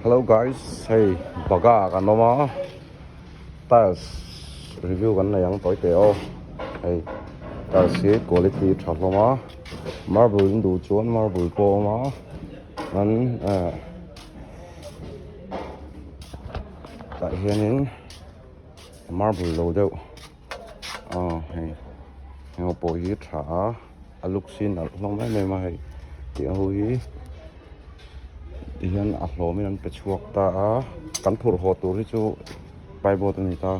Hello guys, hei baga kan awm a, tiles review kan nei ang tawi teh aw, hei tiles hi quality tha hlawm a, marble in duh chuan marble pawh a awm a, chuan eh tah hianin marble lo deuh aw hei heng ho pawh hi tha a. A luk si nalh hlawm em em a hei tih ho hi tihian a hlawmin an pe chhuak ta a kan phurh haw tur hi chu plyboard a ni ta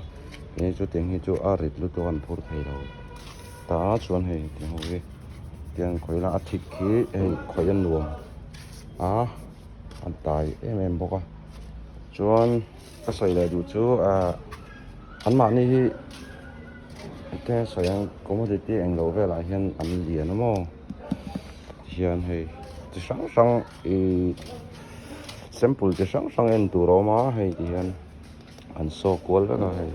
hei chu tiang hi chu a rit lutuk a an phur thei lo ta a chuan hei tiang ho hi tiang khawih ila a thik hi hei khawih a nuam a a dai em em bawk a chuan ka sawi leh duh chu ahh anmahni hi. Enge sawi ang commodity eng lo velah hian an lian a maw hian hei chi hrang hrang ihh sample chi hrang hrang en tur a awm a hei ti hian an saw kual vek a hei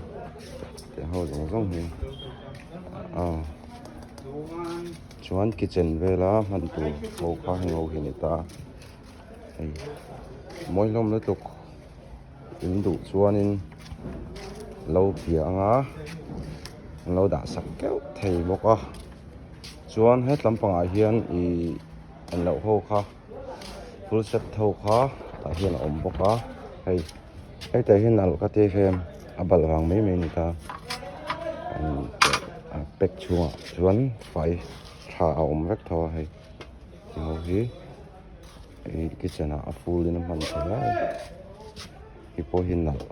tiang ho zawng zawng hi aw chuan kitchen vela hman tur ho kha heng ho hi a ni ta hei mawi hlawm lutuk. In duh chuanin lo bia anga an lo dah sak keuh thei bawk a chuan hetlam pangah hian ih an loh ho kha full set ho kha tah hian a awm bawk a hei hetah hian nalh ka ti em a balh vang mai mai a ni ta a pack chhungah chuan fai tha a awm vek tho a hei ti ho hi. Hei kitchen ah a full in a hman theih a hei pawh hi nalh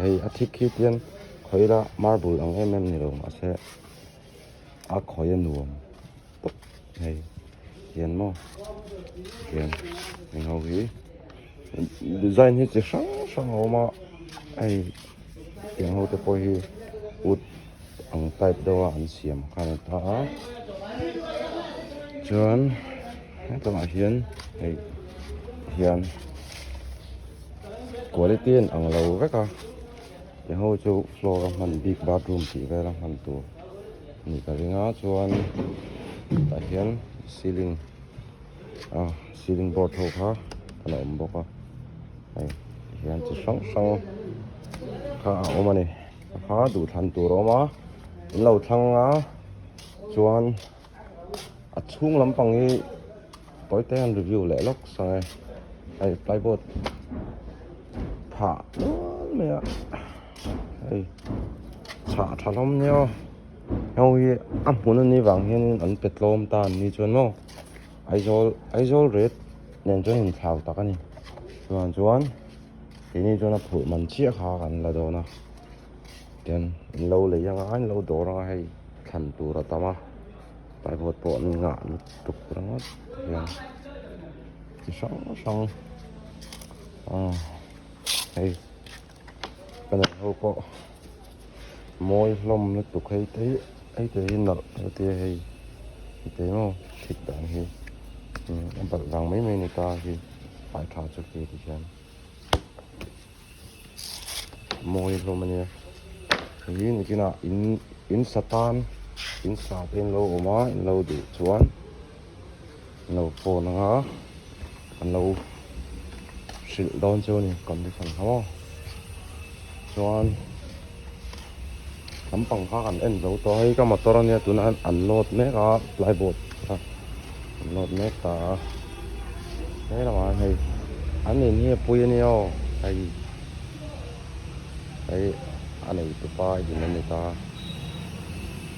hei a thik hi tian khawi ila marble ang em em ni lo mahse a khawi a nuam tawp hei tian maw tian heng ho hi design hi chi hrang hrang a awm a hei tiang ho te pawh hi wood ang type deuh a an siam kha a ni ta a chuan. Hetah hian hei hian quality a inang lo vek a ti ho chu floor a hman bik bathroom tih vel a hman tur a nih ka ring a chuan tah hian ceiling ah ceiling board ho kha a la awm bawk a hei tihian chi hrang hrang kha a awm a ni kha duhthlan tur a awm a in lo thlang a chuan. A chhung lampang hi tawi te an review leh lawk sang e hei plyboard phah nual mai a hei chhah tha hlawm nia aw heng hi a hmun a nih vang hianin an pe tlawm ta an ni chuan maw Aizawl Aizawl rate nen chuan inthlau tak a ni chuan chuan keini chuan a phurh man chiah kha kan la dawn a tian an lo lei anga an lo dawr anga hei thlan tur a tam a plyboard pawh an ngah lutuk ringawt hian chi hrang hrang ah hei panel ho pawh mawi hlawm lutuk hei te hi hei te hi nalh ka tia hei hei maw thik dan hi a balh vang mai mai a ni ta hi fai tha chu khi ti hian. Mawi hlawm a nia hei nikinah in in sa tan in sa te in lo awm a in lo duh chuan an lo phone anga an lo hrilh dawn chu a ni condition kha maw chuan lampang kha kan en zo tawh a hei ka motor a nia tunah hian an load mek a plyboard kha an load mek ta a he lamah hian hei an in hi a pui a nia aw hei hei a nei tupa in a ni ta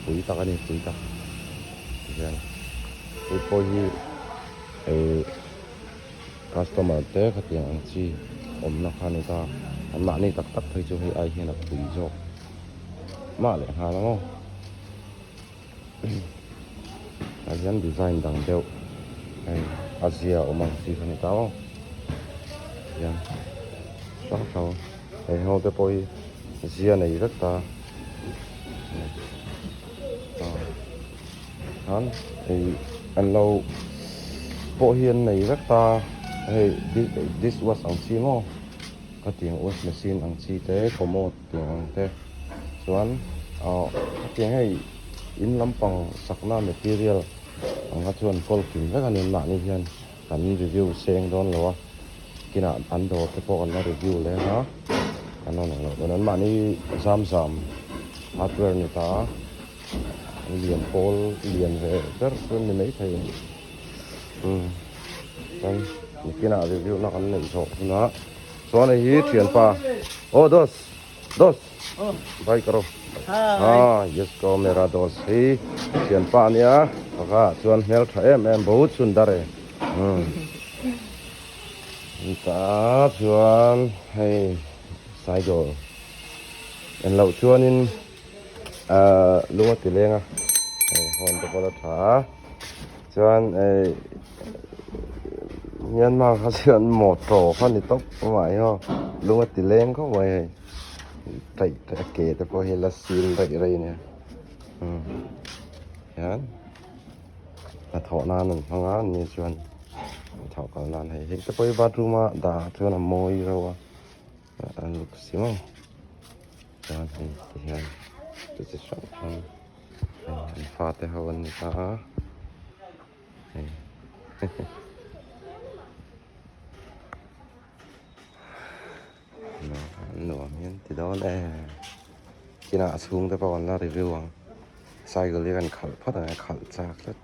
pui tak a ni pui tak tihian hei pawh hi eh customer te khatiang ang chi awmna kha a ni ta an mahni tak tak phei chu hei ai hian a pui zawk mah leh nghal ang aw tah hian design dang deuh hei a zia awm ang chi kha a ni ta maw hian hrang hrang hei ho te pawh hi zia nei vek ta khan hei an lo pawh hi an nei vek ta hei dish wash ang chi maw khatiang wash machine ang chi te commode tiang ang te chuan ahh khatiang hei in lampang sakna material ang kha chuan kawl kim vek a ni mahni hian kan review seng dawn lo a. Kinah an dawr te pawh kan la review leh ang a, an rawn ang loh dawn. Anmahni zam zam hardware ni ta a, an lian pawl lian ve ber chu an ni maithei a ni. Umm chuan nikinah review na kan neih zawh hunah chuan hei hi thianpa aw dos dos bye ka rawh ah yes ko mera dos hi thianpa ania pakhatah chuan hmeltha em em bahut sundar e umm. Ta chuan hei cycle en loh chuanin ahh lung a ti leng a hei hawn te pawh la tha a chuan hei Myanmar kha chuan motor kha ni tawp mai a lung a ti leng khawp mai hei taih taih a ke te pawh hi la sil daih rei nia umm hian. Hnathawh nan an hmang a ni chuan hnathawh kal nan hei hei te pawh hi bathroom a dah ah chuan a mawi reuh a a luk si maw chuan hei ti hian chi chi hrang hrang hei an fate ho an ni ta a hei hehe. Nuam hian ti dawn e kinah a chhung te pawh kan la review ang cycle hi kan khalh phawt ang e khalh chak tlat.